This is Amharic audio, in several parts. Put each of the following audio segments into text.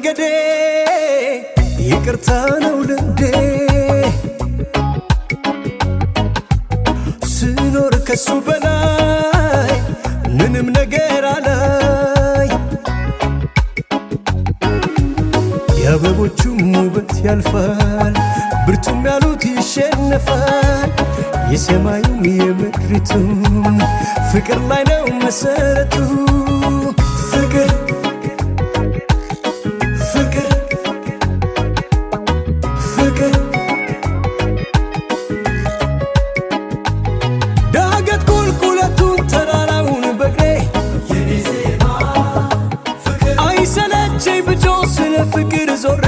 መንገዴ፣ ይቅርታ ነው ልምዴ። ስኖር ከሱ በላይ ምንም ነገር አላይ። የአበቦቹም ውበት ያልፋል፣ ብርቱም ያሉት ይሸነፋል። የሰማዩም የምድሪቱም ፍቅር ላይ ነው መሰረቱ። ፍቅር ፍቅር ፍቅር ዳገት ቁልቁለቱን ተራራውን በእግሬ አይሰለቸኝ ብጮህ ስለ ፍቅር ዞሬ።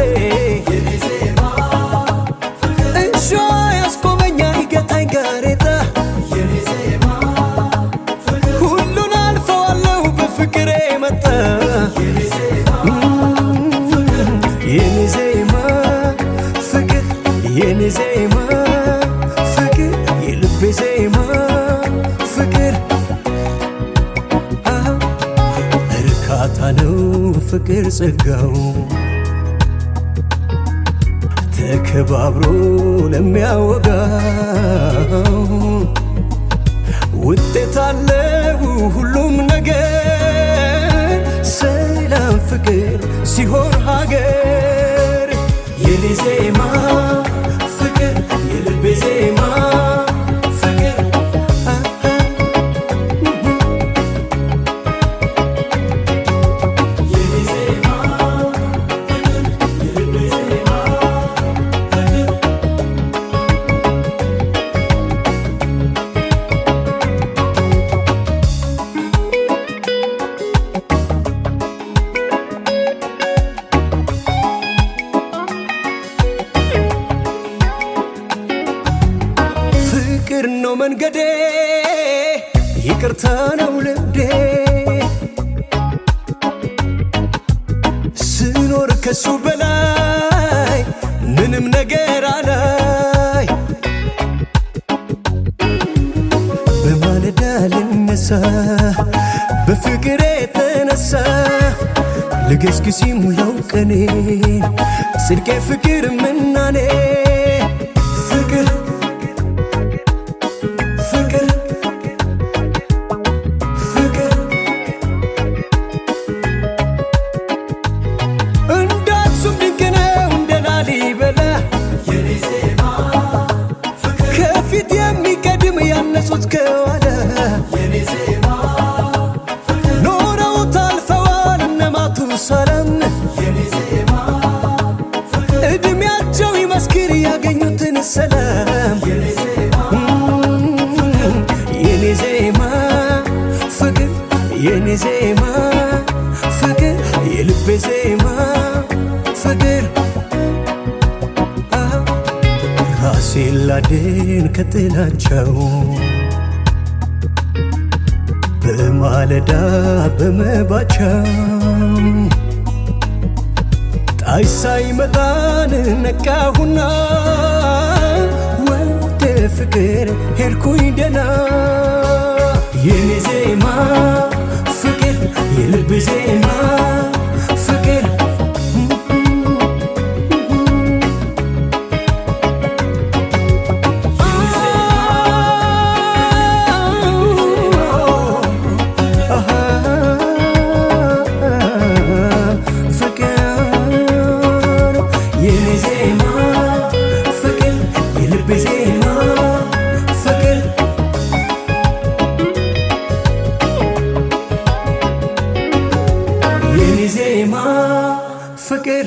እሾ ያስቆመኝ አይገታኝ ጋሬጣ፣ ሁሉን አልፈዋለሁ በፍቅሬ መጣ። የኔ ዜማ ፍቅር፣ የኔ ዜማ ፍቅር፣ የልቤ ዜማ ፍቅር። እርካታ ነው ፍቅር ጸጋው፣ ተከባብሮ ለሚያወጋው ውጤት አለው ሁሉም ነገር፣ ሰላም ፍቅር ሲሆን ሀገር። የኔ ዜማ ፍቅር፣ የልቤ ዜማ ፍቅር። ፍቅር ነው መንገዴ፣ ይቅርታ ነው ልምዴ። ስኖር ከሱ በላይ ምንም ነገር አላይ። በማለዳ ልነሳ በፍቅር የተነሳ፣ ልገስግስ ሙላው ቀኔን ጽድቄ ፍቅር ምናኔ። ፍቅር ፍቅር ፍቅር እንደ አክሱም ድንቅ ነው እንደ ላሊበላ፣ ከፊት የሚቀድም ያነጹት ከኋላ። ኖረው ታልፈዋል እነ ማቱሳላም፣ እድሜያቸው ይመስክር ያገኙትን ሰላም። የኔ ዜማ ፍቅር፣ የኔ ዜማ ፍቅር፣ የልቤ ዜማ ፍቅር። ራሴን ላድን ከጥላቻው በማለዳ በመባቻው፣ ጣይ ሳይመጣን ነቃሁና ወደ ፍቅር ሄድኩኝ ደና። የኔ ዜማ ፍቅር፣ የልብ ዜማ ፍቅር። ፍቅር የኔ ዜማ ፍቅር፣ የልብ ዜማ ፍቅር። የኔ ዜማ ፍቅር።